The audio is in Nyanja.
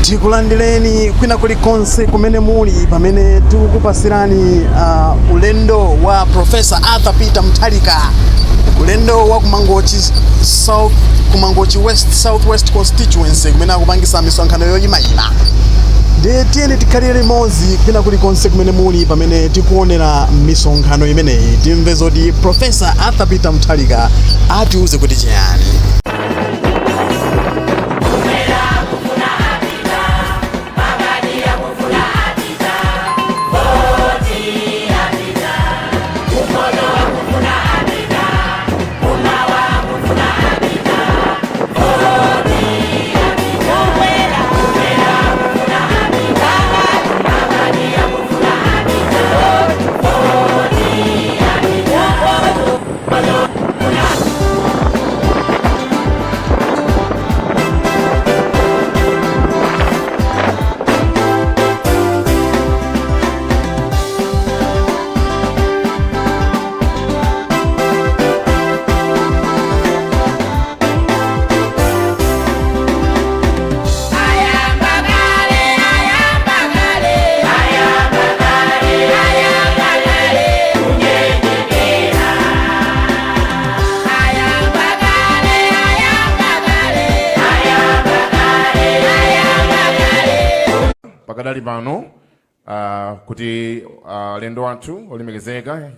Tikulandireni kwina kulikonse kumene muli pamene tikukupasirani ulendo wa Professor Arthur Peter Mutharika, ulendo wa kumangochi South, kumangochi West, South West constituency, kumene akupangisa misonkhano yoyimayima. Ndiye tiyeni tikhalire limodzi kwina kulikonse kumene muli pamene tikuonera misonkhano imeneyi, timve zoti Professor Arthur Peter Mutharika atiuze kuti chiyani. Pakadali pano kuti alendo athu olemekezeka